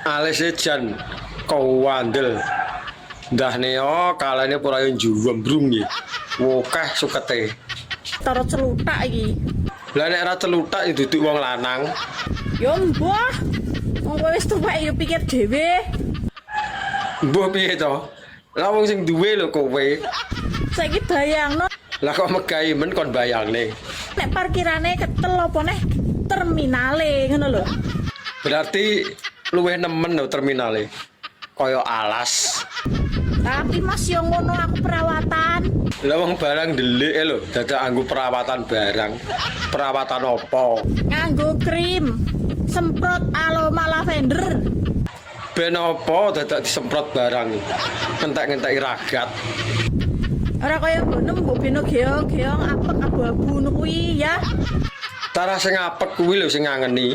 Alise jan kowandel. Ndahne yo kalane ora yo njumbrung iki. Wokeh sukete. Tara celutak iki. Lah nek ora celutak ya duduk wong lanang. Yo mbuh. Wong kowe wis tuwek yo pikir dhewe. Mbuh piye to? Lah wong sing duwe lho kowe. Saiki bayangno Lah kok megahi men kon bayangne. Nek parkirane ketel apa neh terminale ngono lho. Berarti luwih nemen lho terminale. Kaya alas. Tapi Mas yo ngono aku perawatan. Lah wong barang ndelik e lho, dadak anggo perawatan barang. Perawatan apa? Nganggo krim, semprot aroma lavender. Ben apa dadak disemprot barang? Entek-ngenteki ragat. Ora kaya nggono mbok beno geong-geong apek abu-abu ngono kuwi ya. Tarah sing apek kuwi lho sing ngangeni.